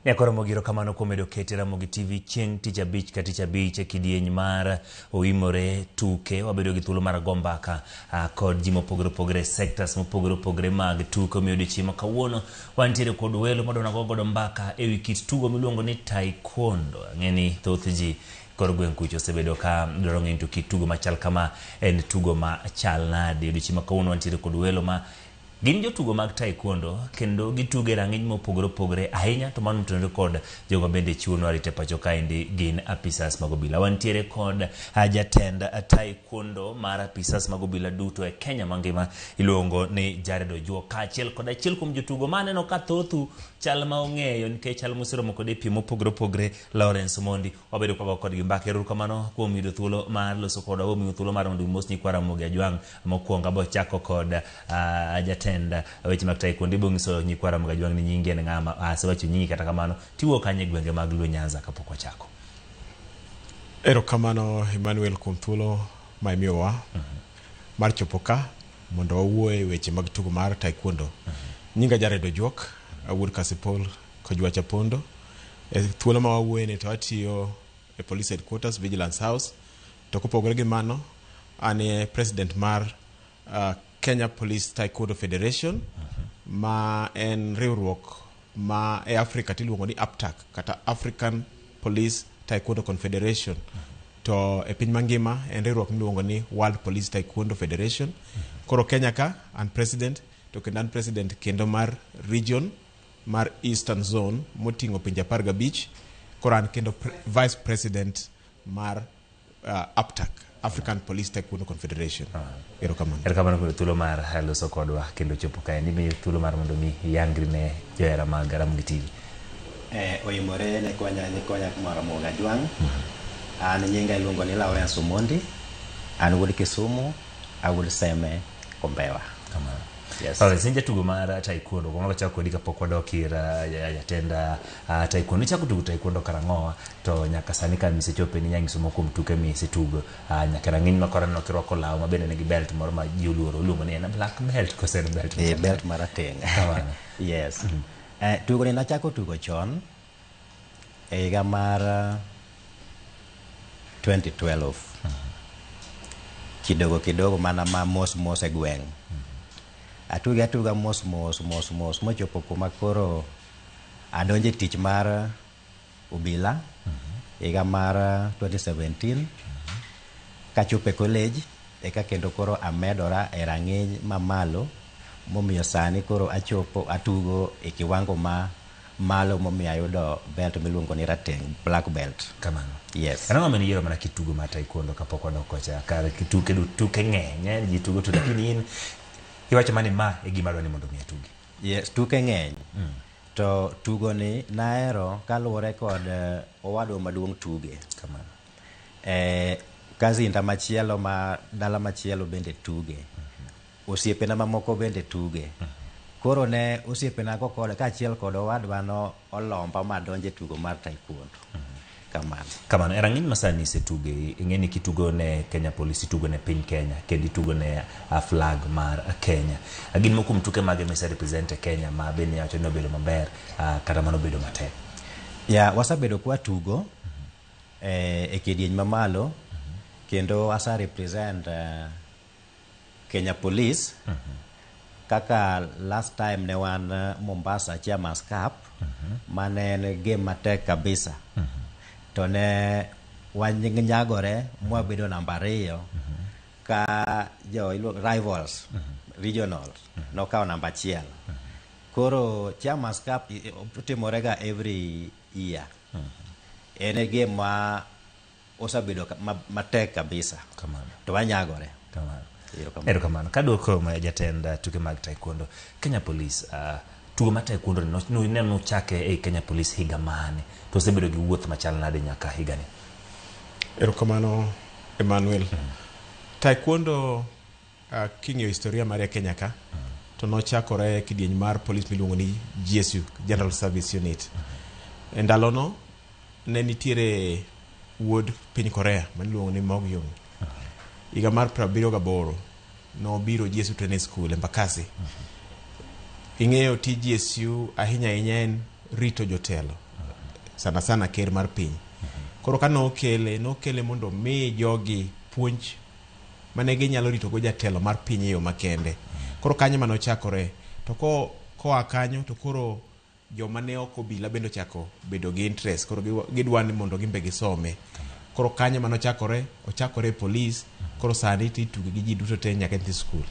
Nyakoro Mogiro kamano kuom medo kete Ramogi TV chieng' tich abich ka tich abich e kidieny mar oimore tuke. Wabedo gi thuolo mar go mbaka kod ji mopogore opogore e sectors mopogore opogore mag tuke. Omiyo odiochieng' ma kawuono wantiere kod welo madwa go godo mbaka e wi kit tugo miluongo ni taekwondo. Ang'e ni thoth ji kor gweng' kucho osebedo ka dwaro ng'eyo ni to kit tugo machal kama en tugo machal nade. Odiochieng' ma kawuono wantiere kod welo ma gin jotugo mag taekwondo kendo gitugo e rang'iny mopogore opogore ahinya to mano otenore kod jogo bende chiwonwa arita e pacho kaendi gin apisas mag obila. Wantiere kod jatend taekwondo mar apisas mag obila duto e Kenya mangima iluongo ni Jared Ojuok kaachiel kod achiel kuom jotugo ma aneno ka thothu chal ma ong'eyo nikech chal moseromo kode e piem mopogore opogore Lawrence Omondi. Wabedo kwa kodgi mbaka. Erokamano kuom yudo thuolo mar loso kodwa, omiyo thuolo mar mondo mos nyikwa Ramogi Ajwang' mokwongo. Abo chako kod jatend weche mag taekwondo. Ibo nyiso nyikwa Ramogi Ajwang' ni nyingi en ng'ama, asewacho nyingi kata kamano tiwuok kanye e gwenge mag Luo Nyanza kapok wachako. Erokamano Emmanuel kuom thuolo ma imiyowa mar chopo ka mondo wawuo e weche mag tugo mar taekwondo. Nyinga Jared Ojuok, awuod Kasipul, Kojwacha Pondo. E thuolo ma wawuoyeni to atiyo e Police Headquarters Vigilance House. To kopogore gi mano, an e president mar Kenya Police Taekwondo Federation ma en riwruok ma e Africa tiluongo ni APTAC kata African Police Taekwondo Confederation. To e piny mangima en riwruok miluongo ni World Police Taekwondo Federation. Koro Kenya ka an president to kendo an president kendo mar region mar Eastern Zone moting'o pinje 15. Koro an kendo vice president mar APTAC, African Police Taekwondo Confederation. Erokamano. Erokamano kuom thuolo mar loso kodwa kendo chopo kae. Nimiyo thuolo mar mondo mi iyangri ne johera mag Ramogi TV. Oimore ne konya ne konya Ramogi Ajwang'. An nyinga iluongo ni Lawrence Omondi. An wuod Kisumu, awuod Seme Kombewa. Kamano. Yes. Lawrence, in jatugo mar taekwondo. Kuongo wachako kodi kapok wadok ir jatend taekwondo. Ichako tugo taekwondo karang'o to nyaka sani ka misechope ni nyanyiso moko kuom tuke misetugo nyaka rang'iny ma koro aneno kirwako law ma bende nigi belt moro ma ji oluoro oluongo ni en black belt kose en belt Eh, belt marateng'. Kamano. Yes. Tugo ni nachako tugo chon e higa mar 2012. Kidogo kidogo mana ma mos mos e gweng'. Atuge atuga mos mos mos mos mochopo kuma koro adonje tich mar obila higa mar 2017 kachopo e college eka kendo koro amedora e rang'iny mamalo momiyo sani koro achopo atugo e kiwango ma malo momiyo ayudo belt miluongo ni rateng' black belt. Kamano. Yes. En ang'o mane iyiero mana kitugo mar taekwondo kapok wadok kocha kar tuke tuke ng'eny ji tugo to lakini in iwacho mana ni ma e gima adwa ni mondo mi atugi. Yes, tuke ng'eny. To tugo ni nahero kaluwore kod owadwa maduong' tuge. Kamano. Cousin machielo ma dala machielo bende tuge. Osiepena mamoko bende tuge. Koro ne osiepena go kod kaachiel kod owadwa no olomba madonje tugo mar taekwondo. Kamano. Kamano, e rang'iny masani isetuge, ing'e ni kitugo ne Kenya Police, itugo ne piny Kenya, kendo itugo ne flag mar Kenya. Gin moko kuom tuke mage mise represent e Kenya ma bende iwacho ni obedo maber kata mano obedo matek? Ya, wasebedo kwa tugo e kidieny mamalo kendo asa represent Kenya Police kaka last time ne wan Mombasa Chairman's Cup mane en game matek kabisa to ne wanyagore mwabedo namba 2 ka jo rivals regionals nokawo namba 1. Koro Chairman's Cup timore ga every year. En e game ma osebedo matek kabisa. Kamano. To wanyagore. Kamano. Erokamano. Erokamano. Kaduoko ma jatend tuke mag taekwondo, Kenya Police, tugo mar taekwondo ni ne nochake e Kenya Police higa mane? To osebedo gi wuoth machal nade nyaka higani? Erokamano Emmanuel. Taekwondo king'iyo historia mare e Kenya ka to nochakore e kidieny mar police miluongo ni GSU, General Service Unit. E ndalono ne nitiere wuod piny Korea maniluongo ni Mogyung. Higa mar 78 nobiro GSU Training School Embakasi. Ing'eyo tij GSU ahinya ahinya en rito jotelo. Sana sana ker mar piny. Koro ka nokele, nokele mondo mi jogi puonj mane ginyalo ritogo jatelo mar piny e yo makende. Koro kanyo ema nochakore. To ko, koa kanyo to koro joma ne ok obila bende ochako bedo gi interest. Koro gidwa ni mondo gin be gisome. Koro kanyo ema nochakore, ochakore e polis, koro sani to ituge gi ji duto te nyaka nyithi skul.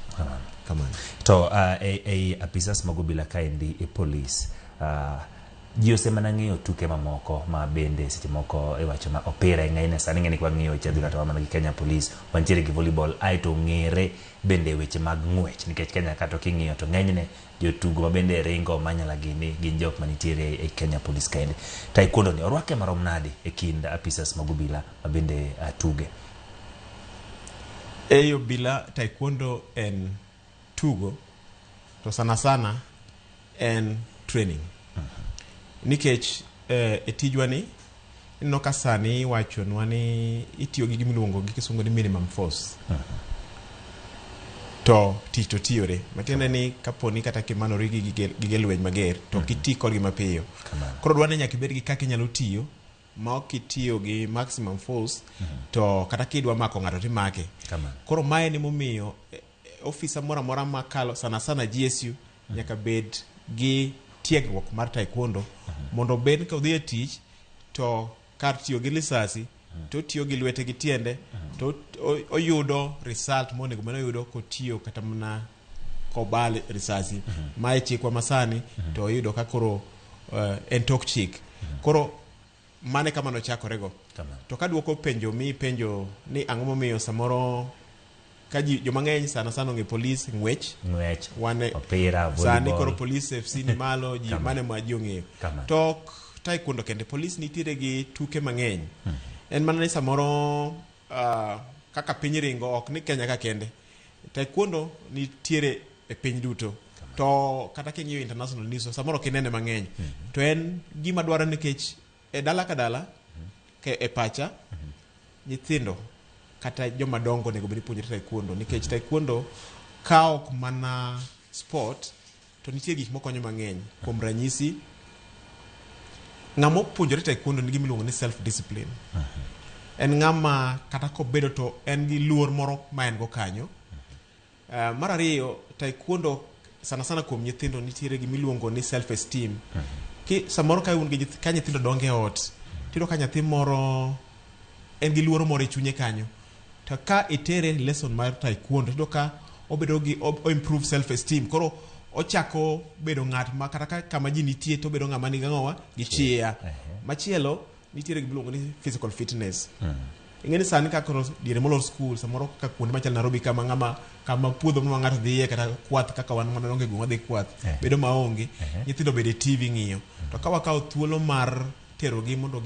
Kamano. To ei apisas mag obila kaendi e polis, ji osemana ng'iyo tuke mamoko ma bende seche moko iwacho ma opira e ng'enyne sani ng'eni kwang'iyo weche adhula to wan mana gi Kenya Police, wantiere gi volleyball aeto ong'ere bende e weche mag ng'wech nikech Kenya ka to king'iyo to ng'enyne jotugo ma bende ringo manyala gini gin jok manitiere e Kenya Police kaendi. Taekwondo ni orwake marom nade e kind apisas mag obila ma bende tuge? Ei obila taekwondo en tugo to sana sana en training. Nikech e tijwa ni ineno ka sani iwachonwa ni itiyo gi gimiluongo gi kisungu ni minimum force. To tich to tiyore. Matiende ni kaponi kata kimanori gi gige lweny mager to ok iti kodgi mapiyo. Koro dwa ni nyaka ibed gi kaka inyalo tiyo ma ok itiyo gi maximum force to kata kidwa mako ng'ato timake. Koro mae ni momiyo ofisa moro amora makalo sana sana GSU nyaka bed gi tiegruok mar taekwondo mondo obed ka odhi e tich to kar tiyo gi lisasi to otiyo gi lwete gi tiende to oyudo result monego bed ni oyudo kotiyo kata mana kobal risasi. Mae chikwa masani to oyudo ka koro en tok chik. Koro mane kama nochakorego. To kaduoko penjo mi penjo ni ang'o momiyo samoro ka ji joma ng'eny sana sana ong'e polis ng'wech. Ng'wech, opira, sani koro polis FC ni malo ji mane ma ji ong'eyo. To ok taekwondo kende, polis nitiere gi tuke mang'eny. En mana ni samoro kaka piny ringo ok ni Kenya ka kende. Taekwondo nitiere e piny duto. To kata king'iyo international news samoro ok inene mang'eny. To en gima dwarore nikech e dala ka dala e pacha nyithindo kata joma dongo onego bed ni puonjre taekwondo nikech taekwondo ka ok mana sport to nitie gik mokonyo mang'eny. Kuom ranyisi, ng'ama opuonjore taekwondo nigi gima iluongo ni self discipline. En ng'ama kata kobedo to en gi luor moro ma en go kanyo. Mar ariyo, taekwondo sana sana kuom nyithindo nitiere gima iluongo ni self esteem. Ki samoro ka un gi ka nyithindo dongo e ot, tiyudo ka nyathi moro en gi luoro moro e chunye kanyo. To ka itere lesson mar taekwondo, tiyudo ka obedo gi o improve self esteem. Koro ochako bedo ng'at ma kata ka kama ji nitie to obedo ng'ama nigi ang'owa gi chia. Machielo nitiere gima iluongo ni physical fitness. Ing'e ni sani ka koro diere molor skul samoro ka kuonde machal Nairobi kama ng'ama kama puodho ma ng'ato dhiye kata kwath kaka wan mana dongo e gweng' wadhi kwath bedo maonge nyithindo bedo e TV ng'iyo. To ka wakawo thuolo mar terogi mondo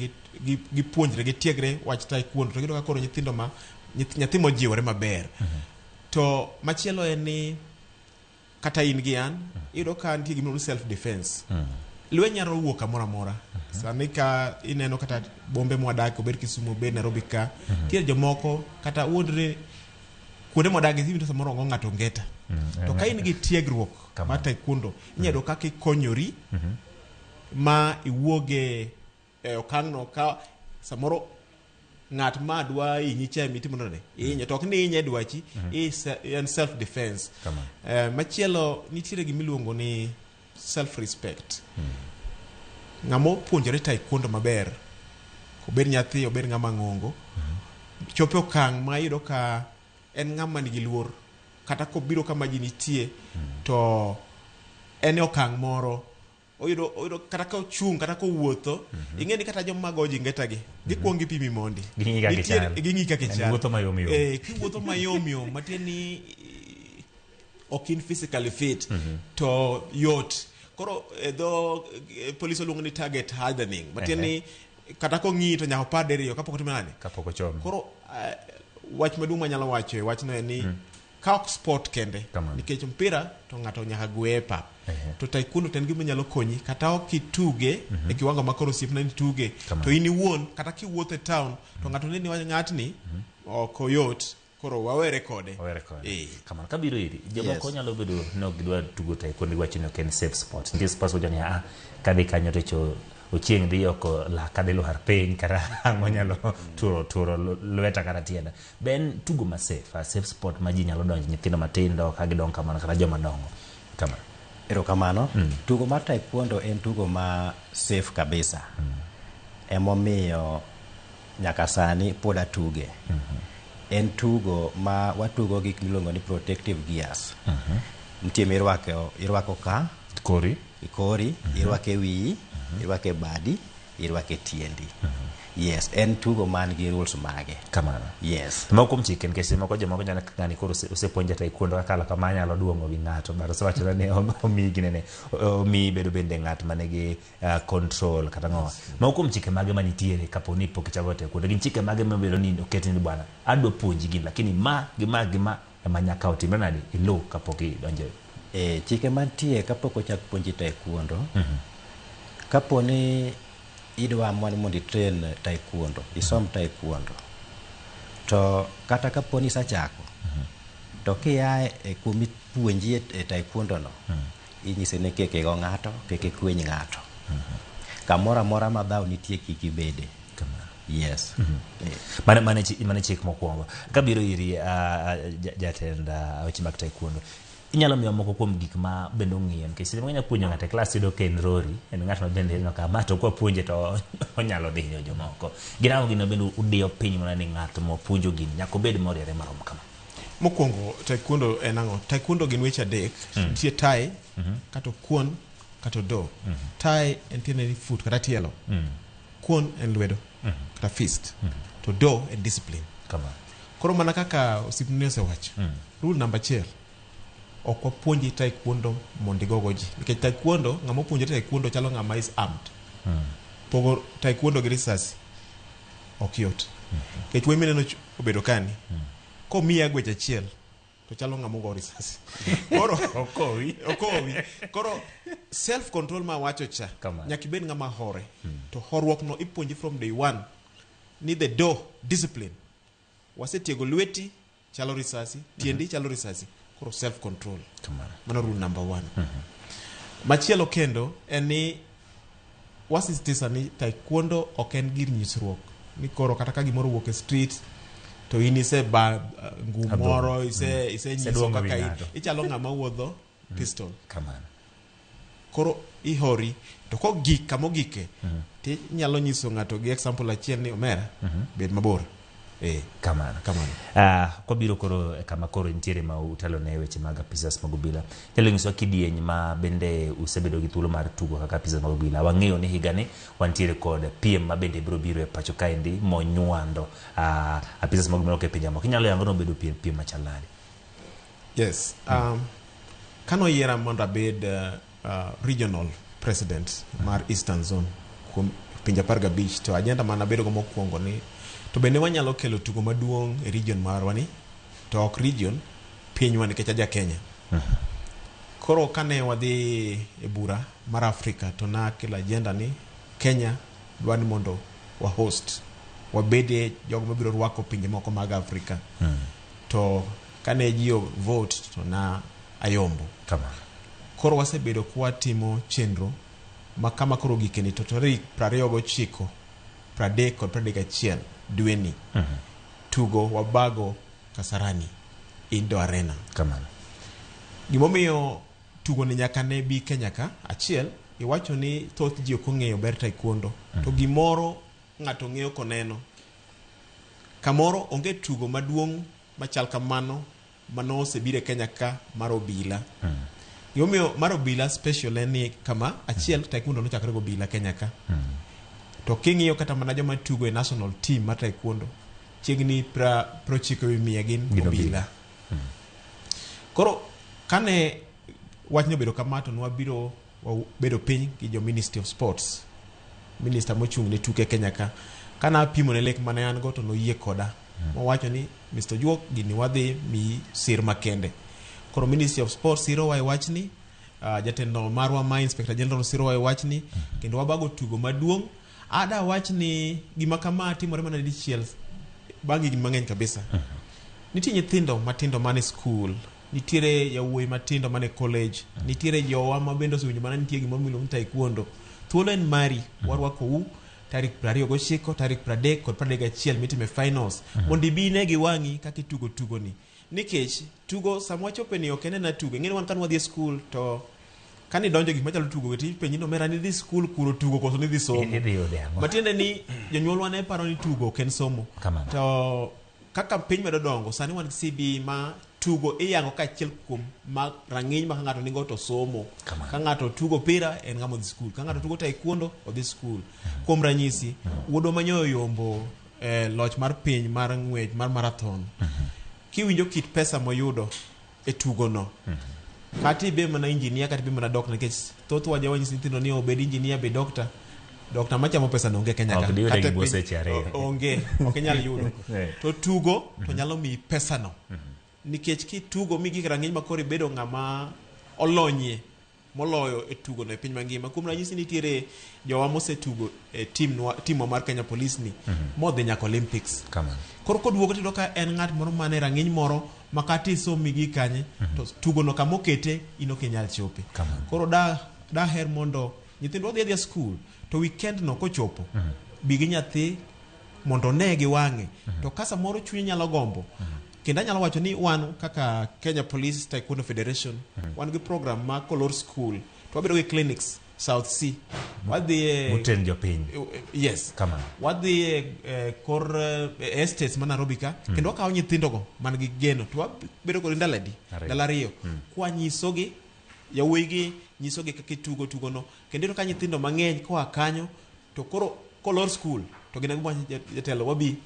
gipuonjre gitiegre wach taekwondo to giyudo ka koro nyithindo ma nyathi mojiwore maber. To machielo en ni kata in gi an iyudo ka nitie gima iluongo ni self defense. Lweny nyalo wuok kamoro amora. Sani ka ineno kata bombe mwadake obed Kisumu obed Nairobi ka nitie jomoko kata wuondre kuonde mwadake iwinjo samoro ogo ng'ato ngeta. To ka in gi tiegruok mar taekwondo inyalo yudo kaka ikonyori ma iwuoge e okang'no ka samoro ng'at ma dwa hinyi cha ema itimo nade ihinye to ok ni ihinye e dwachi en self defense. Machielo nitiere gima iluongo ni self respect. Ng'ama opuonjore taekwondo maber obed nyathi obed ng'ama ng'ongo chopo e okang' ma iyudo ka en ng'ama nigi luor kata kobiro kama ji nitie to en e okang' moro oyudo kata ka ochung' kata kowuotho ing'e ni kata joma go ji ngeta gi gikuong gipimi mondi. Ging'i kaka ichal. Ging'i kaka ichal. Wuotho mayom yom. Kiwuotho mayom yom matiende ni ok in physically fit to yot. Koro e dho polis oluongo ni target hardening matiende ni kata kong'iyi to nyaka opar diriyo kapok otimo nade. Kapok ochomo. Koro wach maduong' manyalo wacho e wachno en ni ka ok sport kende nikech mpira to ng'ato nyaka gwe e pap. To taekwondo to en gima nyalo konyi kata ok ituge e kiwango ma koro osiepna ni tuge to in iwuon kata kiwuotho e town to ng'ato neni wach ng'atni ok oyot koro wawere kode. Wawere kode. Kamano kabiro iri jomoko nyalo bedo ni ok gidwa tugo taekwondo giwacho ni ok en safe sport. Nitie sports wacho ni kadhi kanyo to cho Ochieng' dhi oko laka dhi lwar piny kata ang'o nyalo turo turo lweta kata tienda. Be en tugo ma safe, a safe sport ma ji nyalo donjo nyithindo matindo ka gidongo kamano kata joma dongo kamano? Erokamano. Tugo mar taekwondo en tugo ma safe kabisa. Emomiyo nyaka sani pod atuge. En tugo ma watugo gik miluongo ni protective gears. Nitie mirwako irwako ka Kori. Kori, irwako e wiyi, irwako e badi, irwako e tiendi. Yes, en tugo man gi rules mage. Kamano. Yes. Moko kuom chike nikech moko jomoko nyalo ng'ani koro osepuonja taekwondo kakalo kama anyalo duong'o wi ng'ato but osewacho ni omiyi ginene omiyi bedo bende ng'at manigi control kata ng'owa. Moko kuom chike mage manitiere kapo ni pok ichako taekwondo gin chike mage mabedo ni oketi ni bwana adwa puonji gini lakini ma gi ma gi ma ema nyaka otimre nade iluw kapok idonjo. E, chike mantie kapok ochak puonji taekwondo. Kapo ni idwa amua ni mondo itrain taekwondo, isom taekwondo. To kata kapo ni isachako, to kia e kuma ipuonji e taekwondo no, inyisi ni kik igo ng'ato, kik ikwiny ng'ato. Kamoro amora ma dhaw nitie kik ibede. Yes. Mane chik mokwongo. Kabiro iri jatend weche mag taekwondo, inyalo miyo moko kuom gik ma bende ong'iyo nikech seche moko inyalo puonjo ng'ato e klas iyudo ka en rori, en ng'at ma bende ineno ka ma to kwapuonje to onyalo dhinyo jomoko. Gin ang'o gini ma bende udiyo piny mana ni ng'at mwapuonjo gini nyaka obed moriere marom kama? Mokwongo taekwondo en ang'o? Taekwondo gin weche adek. Nitie tae, kata kwon, kata do. Tae en tiende ni foot kata tielo. Kwon en lwedo kata fist. To do en discipline. Kamano. Koro mana kaka osiepni osewacho, rule namba achiel, ok wapuonji taekwondo mondo igogo ji. Nikech taekwondo, ng'ama opuonjore taekwondo chalo ng'ama is armed. Pogo taekwondo gi risasi ok yot. Nikech wuoyi mineno obedo kani, komiyi agwech achiel, to chalo ng'ama ogo risasi. Koro Okowi. Okowi. Koro self control ma wacho cha, Kamano. nyaka ibed ng'ama hore. To horuok no ipuonji from day one ni the do discipline. Wasetiego lweti chalo risasi, tiendi chalo risasi. Koro self control. Kamano. Mano rule number one. Machielo kendo en ni wasisitiza ni taekwondo ok en gir nyisruok. Ni koro kata ka gimoro owuok e street to in ise ba ngum Adhong'. moro ise ise nyiso Iseduong'o wi kaka in. ng'ato. Ichalo ng'ama wuodho pistol. Kamano. Koro ihori to kogik kamogike tinyalo nyiso ng'ato gi example achiel ni omera bed mabor. Kamano. Kamano. Kwabiro koro e kama koro nitiere ma utelo ne weche mag apisas mag obila. Nyalo nyisowa kidieny ma bende usebedo gi thuolo mar tugo kaka apisas mag obila. Wang'eyo ni higani wantiere kod piem ma bende biro biro e pacho kaendi monywando apisas mag obila e pinje moko. Inyalo yango ni obedo piem piem machal nade? Yes. Kanoyiera mondo abed regional president mar Eastern Zone kuom pinje 15 to agenda mane abedo go mokwongo ni to bende wanyalo kelo tugo maduong' e region marwa ni to ok region pinywa nikech aja Kenya. Koro kane wadhi e bura mar Afrika to nakelo agenda ni Kenya dwa ni mondo wa host wabede jogo mabiro rwako pinje moko mag Afrika. To kane ji o vote to na ayombo. Kamano. Koro wasebedo kwatimo chenro ma kama koro gikeni to tarik 29, 30 kod 31 dweni tugo wabago Kasarani Indoor Arena. Kamano. Gimomiyo tugo ni nyaka ne bi Kenya ka, achiel iwacho ni thoth ji ok ong'eyo ber taekwondo to gimoro ng'ato ng'eyo koneno. Kamoro onge tugo maduong' machal kamano mano osebiro e Kenya ka mar obila. Gimomiyo mar obila special en ni kama achiel taekwondo nochakore go obila Kenya ka. To king'iyo kata mana joma tugo e national team mar taekwondo chiegni 90% gin Gin obila. obila. Koro kane wachni obedo kama to nwabiro wabedo piny gi jo Ministry of Sports, minister mochung' ne tuke Kenya ka. Kana apimo ne lek mane an go to noyie koda. Mowacho ni Mr. Ojuok gini wadhi miyi sir makende. Koro Ministry of Sports sirowa e wachni, jatelo marwa ma Inspector General sirowa e wachni, kendo wabago tugo maduong'. Ada wach ni gima kama timore mana dichiel bang' higni mang'eny kabisa. Nitie nyithindo matindo mane school, nitiere yawuoyi matindo mane college, nitiere jowa ma bende osewinjo mana nitie gimoro miluongo ni taekwondo. Thuolo en mari, warwakou tarik 29, tarik 30 kod 31 mitime finals mondo ibi ine gi wang'i kaka itugo tugoni. Nikech tugo sama wachope ni ok en ena tugo. Ing'eni wan kane wadhi e skul to kane idonjo e gik machalo tugo to ipenji ni omera nidhi skul kuro tugo koso nidhi somo. Idhi yude ang'o? Matiende ni jonyuolwa ne paro ni tugo ok en somo. Kamano. To kaka piny medo dongo, sani wan gi CBE ma tugo iyango ka achiel kuom ma rang'iny ma ka ng'ato nigo to somo. Kamano. Ka ng'ato tugo pira en ng'ama odhi skul. Ka ng'ato tugo taekwondo odhi skul. Kuom ranyisi, wuodwa ma nyoyo oyombo eh, loch mar piny mar ng'wech mar marathon. Kiwinjo kit pesa moyudo e tugono, kata ibed mana engineer kata ibed mana doctor nikech thothwa jawanyis nyithindo ni obed engineer bed doctor doctor machamo pesa no onge Kenya ka. Ok diyude Kata gi e bwo piny- seche ariyo. onge ok inyal yudo Eh. to tugo to nyalo miyi pesa no nikech kitugo migik rang'iny ma koro ibedo ng'ama olonyie moloyo e tugo no e piny mangima kuom ranyisi nitiere jowa mosetugo e timnwa timwa mar Kenya Police ni modhi nyaka Olympics Kamano. koro koduogo tiyudo ka en ng'at moro man e rang'iny moro ma kata isomi gi kanye to tugono kama okete in ok inyal chope Kamano. koro da daher mondo nyithindwa odhi adhiya skul to weekend no kochopo bi gi nyathi mondo one gi wang'e to ka samoro chunye nyalo gombo kendo anyalo wacho ni wan kaka Kenya Police Taekwondo Federation wan gi program ma kolor school to wabedo gi clinics South Sea wadhi e Moten jopiny. yes Kamano. wadhi e eh, kor eh, estates ma Nairobi ka kendo wakawo nyithindogo man gi geno to wabedo kod ndalo adi Ariyo. ndalo ariyo kwanyisogi yawuoyigi nyisogi kaka itugo tugono kendo iyudo ka nyithindo mang'eny koa kanyo to koro kolor skul to gin agombo jatelo wabi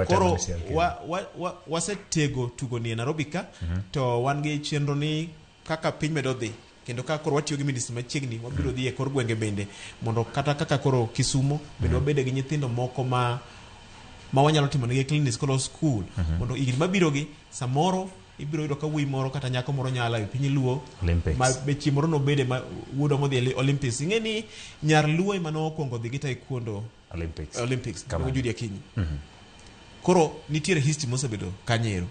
koro wa, wa, wa, wasetego tugoni e Nairobi ka to wan gi chenro ni kaka piny medo dhi kendo ka koro watiyo gi ministry machiegni wabiro dhi e kor gwenge bende mondo kata kaka koro Kisumo bende wabede gi nyithindo moko ma ma wanyalo timo negi clinics koro school mondo higni mabiro gi samoro ibiro yudo ka wuoyi moro kata nyako moro nyalo e piny Luo Olympics. ma be chieng' moro nobede ma wuodwa modhi e Olympics ing'e ni nyar Luo ema nokwongo dhi gi taekwondo Olympics. Olympics Kamano. Judy Akinyi koro nitiere history mosebedo kanyero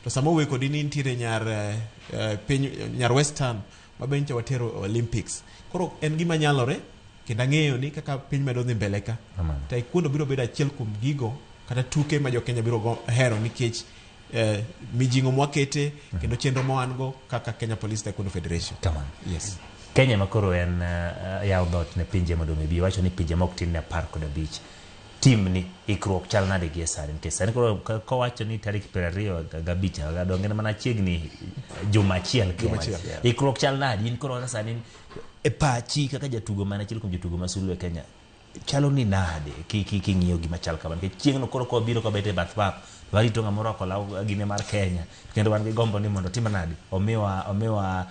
to sama owuoyo kodi ni nitiere nyar eh, eh, piny nyar Western ma be nyocha watero e Olympics koro en gima nyalore kendo ang'eyo ni kaka piny medo dhi mbele ka Kamano. taekwondo biro bedo achiel kuom gigo kata tuke ma jokenya biro go, hero nikech eh, mijing'o mwakete kendo chenro ma wan go kaka Kenya Police Taekwondo Federation Kamano. yes Kenya ma koro en yawo dhoot ne pinje mondo obi wacho ni pinje mok tin ne 15. Tim ni ikruok chal nade gi e sani nikech sani koro kowacho ni tarik 25 donge en mana chiegni juma achiel Juma kende. achiel. Ikruok chal nade in koro kaka sani e pachi kaka jatugo man achiel kuom jotugo ma sulwe Kenya chalo ni nade king'iyo gima chal kama nikech chieng'no koro kobiro kobet e bath pap to warito ng'ama orwako law gine mar Kenya kendo wan gi gombo ni mondo otim nade omiwa omiwa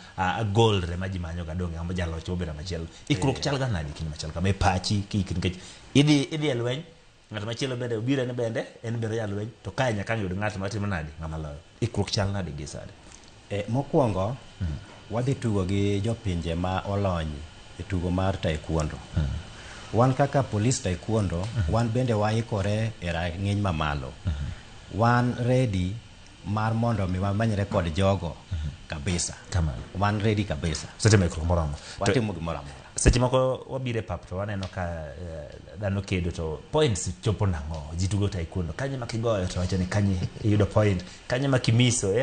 gold ema ji manyo ga donge ng'ama jaloch obedo machielo ikruok chal ga nade kinde machal kama e pachi kiikri nikech idhi idhi e lweny ng'at machielo bende obiro en bende en bende oya lweny to kae nyaka ang' yud ng'at matimo nade ng'ama loyo ikruok chal nade gi sani Mokwongo, wadhi tugo gi jopinje ma olony e tugo mar taekwondo. Wan kaka Police Taekwondo, wan bende waikore e rang'iny mamalo. Wan ready mar mondo mi wamenyre kod jogo kabisa. Kamano. Wan ready kabisa. Usetimo ikruok moromo To- Watimo gimoro amora. seche moko wabiro e pap to waneno ka dhano kedo to points chopo nang'o ji tugo taekwondo kanye ma kigoyo to wacho ni kanye iyudo point kanye ma kimiso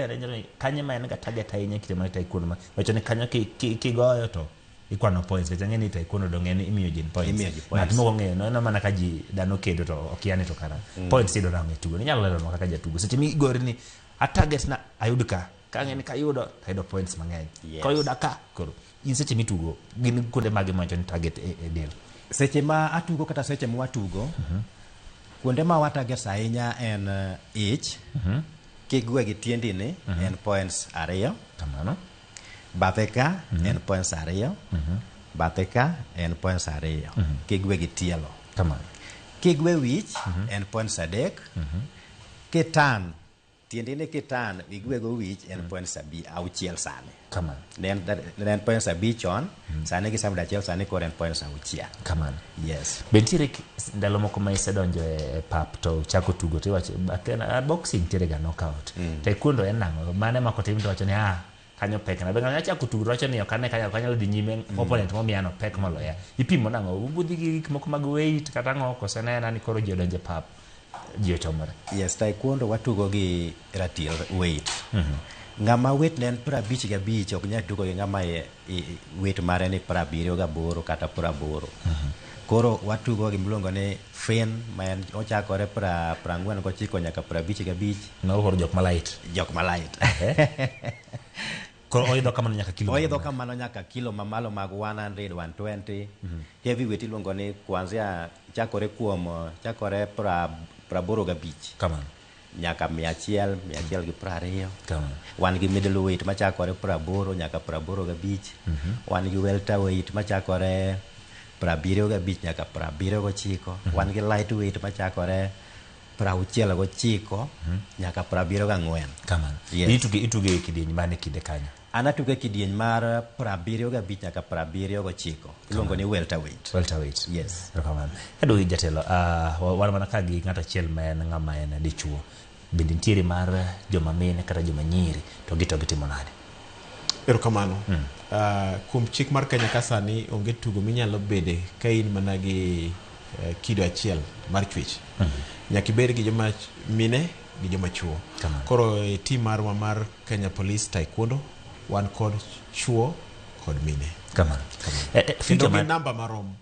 kanye ma en ga target ahinya kinde mar taekwondo ma wacho ni kanyo kigoyo to ikwano points nikech ang'e ni taekwondo dong en imiyo ji points Imiyo ji points. Ng'at moko ong'eyo no en mana ka ji dhano kedo to okia ni to kara points iyudo nang'o e tugo inyalo leronwa kaka jatugo seche migori ni a target na ayud ka kang'e ni kayudo to ayudo points mang'eny Yes. koyuda ka koro in seche mitugo gin kuonde mage mawacho ni target e del Seche ma atugo kata seche ma watugo, kuonde ma watarget ahinya en ich, kigwe gi tiendi ni en points 2. Kamano. Bathe ka en points 2. Bathe ka en points 2. Kigwe gi tielo. Kamano. Kigwe wich en points 3. Kitan tiendi ni kitan igwe go wich en points 6 sani. Kamano. Ne en points 5 chon, sani gisemedo achiel, sani koro en points 6. Kamano. Yes. Be nitiere ndalo moko ma isedonjo e pap to chako tugo to iwacho boxing nitiere ga knockout. Taekwondo en nang'o? Mane ma kotim to wacho ni Kanyo pek na. Be ng'ato nyalo chako tugo to wacho ni ok ane ka ok anyal dhi nyime, opponent momiyano pek moloya. Ipimo nang'o? Ubudhi gi gik moko mag weight kata ang'o kose ne en ni koro ji odonjo e pap ji ochomore. Yes, taekwondo watugo gi ratil weight. Ng'ama weight ne en 55 ok nyal tugo gi ng'ama weight mare ni 78 kata 80. Koro watugo gi miluongo ni fin ma en ochakore 49 nyaka 55. Mago koro jok ma light. Jok ma light. Koro oidho kamano nyaka kilo. Oidho kamano nyaka kilo mamalo mag 100, 120. Heavyweight iluongo ni kuanzia chakore kuom chakore 85. Kamano. Nyaka 100, 120. Kamano. Wan gi middleweight machakore 80 nyaka 85. Wan gi welterweight machakore 75 nyaka 79. Wan gi lightweight machakore 69 nyaka 74. Kamano. Yes. Ituge e kidieny mane kinde kanyo? An atugo e kidieny mar 75 nyaka 79. Iluongo ni welterweight. Welterweight. Yes. Erokamano. Kaduogo jatelo, wan mana ka gi ng'ato achiel ma en ng'ama en dichuo. Bende nitiere mar joma mine kata joma nyiri to gi to gitimo nade? Erokamano. Kuom chik mar Kenya ka sani onge tugo minyalo bede ka in mana gi kido achiel mar chwech. Nyaka ibed gi joma mine gi joma chuo. Kamano. Koro e team marwa mar Kenya Police Taekwondo wan kod chuo kod mine. Kamano. Kendo Future gi mar namba marom.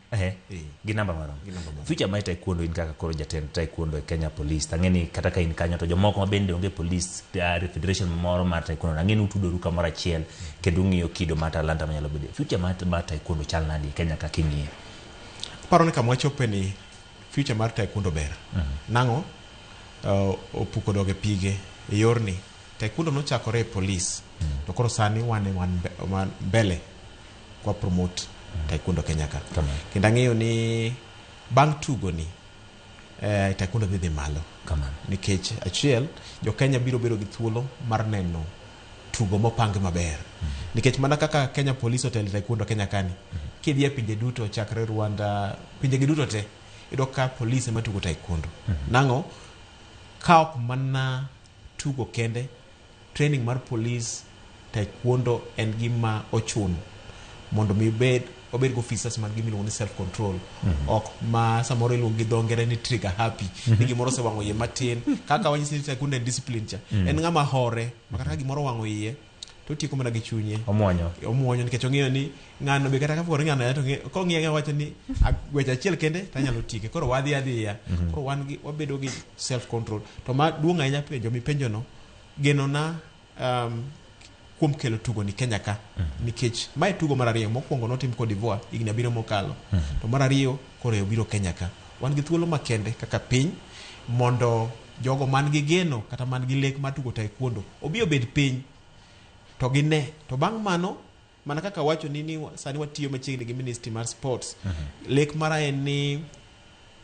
Gi namba marom. Gi namba marom. Future mar taekwondo in kaka koro jatend taekwondo e Kenya Police. Tang'e ni kata ka in kanyo to jomoko ma bende onge police federation moro mar taekwondo. Ang'e ni utudoru kamoro achiel kendo ung'iyo kido mar talanta manyalo bedo. Future mar taekwondo chal nade e Kenya kaka ing'iye? Aparo ni kama wachope ni future mar taekwondo ber. Nang'o? Opuko dog e pige e yorni. Taekwondo nochakore e police. To koro sani wan e wan mbele kwa promote taekwondo Kenya ka. Kamano. Kendo ang'eyo ni bang' tugo ni taekwondo dhi malo. Kamano. Nikech achiel, jo Kenya biro bedo gi thuolo mar neno tugo mopang maber. Nikech mana kaka Kenya Police otelo e taekwondo Kenya kani, kidhi e pinje duto chakre Rwanda, pinje gi duto te, iyudo ka police ema tugo taekwondo. Nang'o? Ka ok mana tugo kende, training mar police taekwondo en gima ochuno mondo mi obed gi officers man gi miluongo ni self control. Ok ma samoro iluongo gi dho ngere ni trigger happy, ni gimoro osewang'o iye matin. Kaka wanyisi ni taekwondo en discipline cha, en ng'ama hore, ma kata ka gimoro owang'o iye to otieko mana gi chunye. Omuonyo. Omuonyo nikech ong'eyo ni ng'ano be kata kaponi ng'ano to kong'iye wacho ni gwech achiel kende to anyalo tieke. Koro wadhi adhiya. Koro wan gi wabedo gi self control. To ma duong' ahinya penjo mipenjo no, genona kuom kelo tugo ni Kenya ka. Nikech mae tugo mar ariyo, mokwongo notim Cote d'Ivoire higni 7 mokalo. To mar ariyo koro obiro Kenya ka. Wan gi thuolo makende kaka piny mondo jogo man gi geno kata man gi lek mar tugo taekwondo obi obed piny to gine. To bang' mano, mana kaka wacho ni sani watiyo machiegni gi Ministry mar Sports, lek mara en ni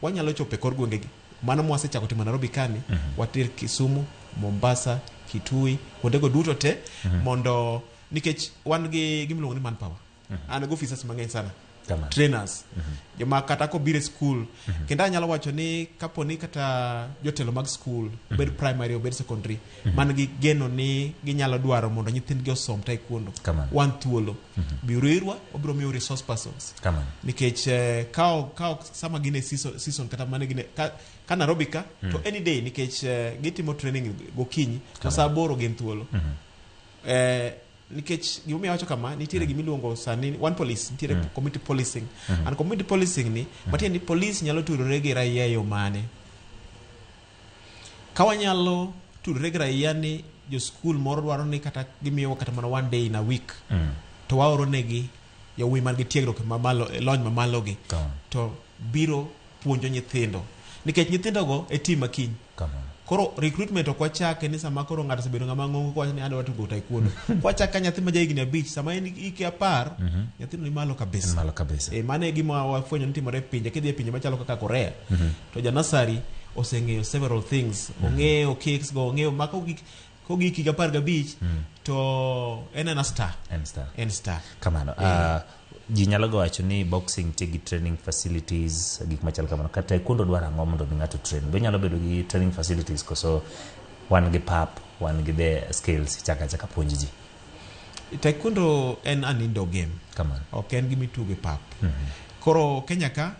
wanyalo chopo e kor gwengegi. Mano mwasechako timo Nairobi kani, water Kisumu, Mombasa, Kitui, kuondego duto te, mondo nikech wan gi gimiluongo ni manpower. An gi officers mang'eny sana. Kamano. Trainers. Joma kata kobiro e school. Kendo anyalo wacho ni kapo ni kata jotelo mag school, obed primary, obed secondary, man gi geno ni ginyalo dwaro mondo nyithindgi osom taekwondo. Kamano. Wan thuolo. Biuru irwa, wabiro miyo resource persons. Kamano. Nikech ka sama gin e season kata mane gin e, ka Nairobi ka, to any day nikech gitimo training gokinyi, to saa 8 gin thuolo. Nikech gimomiyo awacho kama, nitiere gimiluongo sani one police, nitiere community policing. And community policing ni, matiende ni police nyalo tudore gi raia e yo mane. Ka wanyalo tudore gi raia ni jo school moro dwaro ni kata gimiyowa kata mana one day in a week, to waoro negi yawuoyi man gi tiegruok mamalo, lony mamalo gi, to biro puonjo nyithindo. Nikech nyithindogo e team makiny. Kamano. Koro recruitment ok wachake ni sama koro ng'ato osebedo ng'ama ng'ongo kowacho ni adwa tugo taekwondo. Wachake ka nyathi ma ja higni 5, sama en hike 10, nyathino ni malo kabisa. Malo kabisa. Mano e gima wafwenyo ni timore e pinje. Kidhi e pinje machalo kaka Korea, to ja nursery oseng'eyo several things. Ong'eyo kicks go, ong'eyo ma kogik higa 15, to en ena star. En star. En star. Kamano. Ji nyalo ga wacho ni boxing nitie gi training facilities, gik machal kamano. Kata taekwondo dwaro ang'o mondo mi ng'ato train? Be nyalo bedo gi training facilities koso wan gi pap, wan gi the skills, chaka chaka puonj ji? Taekwondo en an indoor game. Kamano. Ok en gima itugo e pap. Koro Kenya ka,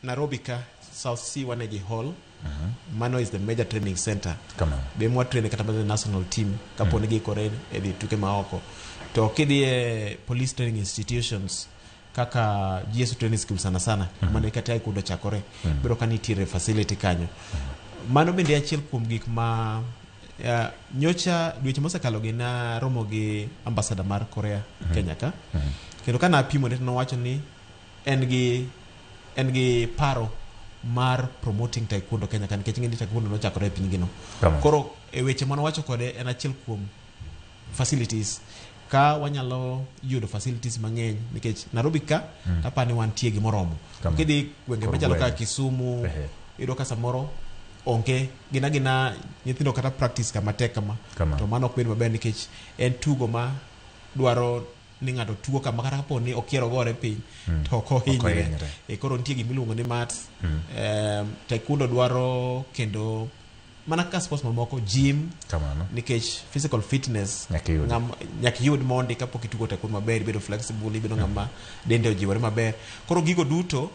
Nairobi ka, South C Waneji Hall, mano is the major training center. Kamano. Be mwa train kata mana the national team kapo ni giikore e dhi tuke maoko. To kidhi e police training institutions kaka GSU training school sana sana, mano eka taekwondo chakore, biro ka nitiere facility kanyo. Mano bende achiel kuom gik ma nyocha dweche mosekalo gi naromo gi ambassador mar Korea Kenya ka. Kendo ka napimo ne to nowacho ni en gi paro mar promoting taekwondo Kenya ka, nikech ing'e ni taekwondo nochakore e piny gino. Koro e weche manowacho kode en achiel kuom facilities ka wanyalo yudo facilities mang'eny nikech Nairobi ka apani wantie gi moromo. Kidhi gwenge machalo kaka Kisumu, iyudo ka samoro onge gina nyithindo kata practice kama tek kama, to mano ok bed maber nikech en tugo ma dwaro ni ng'ato tugo kama kata kapo ni okiero gore piny to ok ohinyre. Koro nitie gima iluongo ni mats. Taekwondo dwaro kendo mana kaka sports mamoko gym. Kamano. Nikech physical fitness nyaka iyud mondi kapok itugo taekwondo maber, ibedo flexible, ibedo ng'ama dende ojiwore maber. Koro gigo duto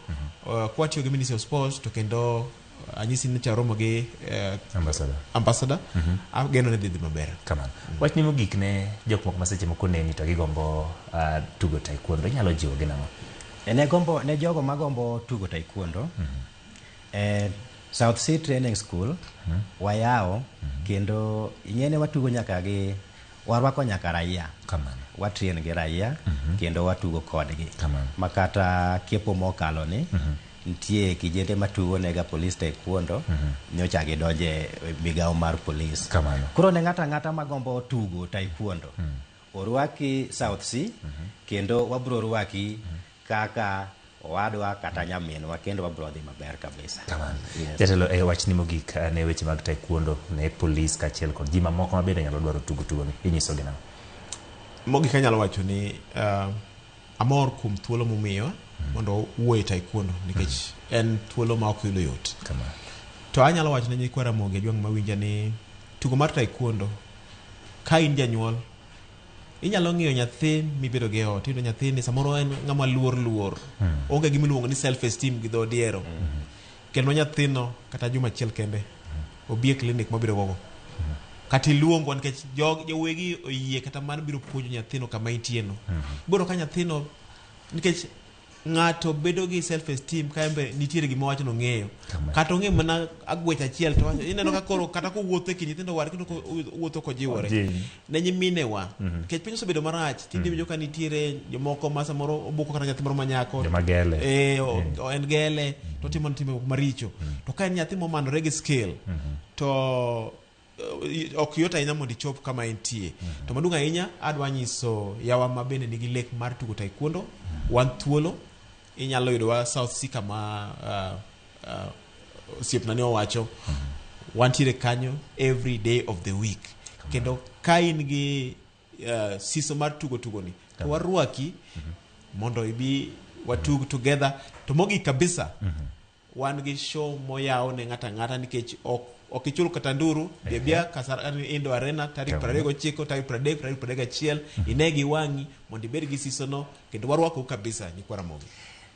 kwatiyo gi Ministry of Sports to kendo anyisi ni charomo gi ambassador ageno ni dhi maber. Kamano. Wachni mogik ne jok moko ma seche moko neni to gigombo tugo taekwondo, inyalo jiwo gi nang'o? Ne jogo magombo tugo taekwondo, South Sea Training School wayawo kendo ing'ene watugo nyaka gi warwako nyaka raia. Kamano. Watrain gi raia kendo watugo kodgi. Makata kiepo mokalo ni nitie kijende matugo nega police taekwondo nyocha gidonje migawo mar police. Kamano. Koro ne ng'ata ng'ata magombo tugo taekwondo orwaki South Sea kendo wabro rwaki kaka owadwa kata nyaminwa kendo wabro dhi maber kabisa. Kamano. Jatelo, e wachni mogik ne weche mag taekwondo ne police kaachiel kod ji mamoko ma bende nyalo dwaro tugo tugoni, inyiso gi nang'o? Mogik anyalo wacho ni amor kuom thuolo momiyo mondo wuoye taekwondo nikech en thuolo ma ok yudo yot. Kamano. To anyalo wacho ne nyikwa Ramogi Ajwang' mawinja ni tugo mar taekwondo ka in janyuol inyalo ng'iyo nyathi mibedo gi ot, iyudo nyathini samoro en ng'ama luor onge gima iluongo ni self esteem gi dho odiero. Kendo nyathino kata juma achiel kende obi e clinic mabiro gogo. Kata iluongwa nikech jowegi oyie kata mar biro puonjo nyathino kama intieno. Ibiro ka nyathino nikech ng'ato bedo gi self esteem ka embe nitiere gima wacho nong'eyo. Kata ong'e mana agwech achiel to ineno ka koro kata kowuotho e kind nyithindo wadgi kendo kowuotho kojiwore. Ne nyiminewa nikech piny osebedo marach, tinde iwinjo ka nitiere jomoko ma samoro obuko kata nyathi moro ma nyako. Joma gele. En gele to otimo timbe maricho. To ka en nyathi momanore gi skill to ok yot ahinya mondo ichop kama entie. To maduong' ahinya adwa nyiso yawa ma bende nigi lek mar tugo taekwondo, wan thuolo inyalo yudowa South Sea kama osiepna ne owacho. Wantiere kanyo every day of the week. Kendo ka in gi siso mar tugo tugoni to warwaki mondo ibi watug together. To mogik kabisa wan gi show moyaw ne ng'ato ang'ata nikech ok ichul kata nduru. Dhi Kasarani Indo Arena tarik 29, tarik 30, tarik 31, ine gi wang'i mondo ibed gi sisono kendo warwakou kabisa nyikwa Ramogi.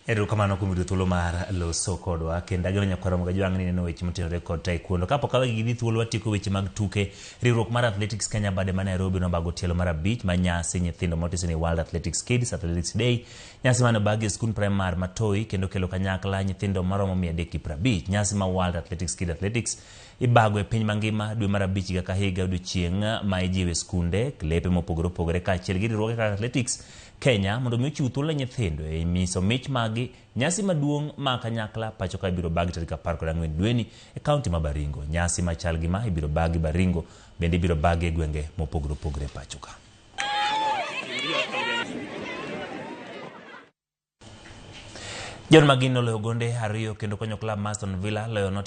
Erokamano kuom yudo thuolo mar loso kodwa kendo ageno nyakwa Ramogi Ajwang' ni neno weche motenore kod taekwondo. Kapok awegi gidhi thuolo watieko weche mag tuke. Riwruok mar Athletics Kenya bade ma Nairobi nobago tielo mar 5 ma nyasi nyithindo motisi ni World Athletics Kids Athletics Day. Nyasi mane obagi e skund primar Matoi kendo kelo kanyakla nyithindo maromo 350. Nyasi ma World Athletics Kids Athletics ibago e piny mangima dwe mar 5 higa ka higa odiochieng' ma ijiwe skunde, klepe mopogore opogore kaachiel gi riwruoge kaka Athletics Kenya mondo mi ochiw thuolo ne nyithindo e miso mich magi. Nyasi maduong' ma kanyakla pacho ka ibiro bagi tarik 14 dweni e kaunti ma Baringo. Nyasi machal gi ma ibiro bagi Baringo bende ibiro bagi e gwenge mopogore opogore pacho ka. John McGinn noloyo gonde 2 kendo konyo klab mar Aston Villa loyo Nottingham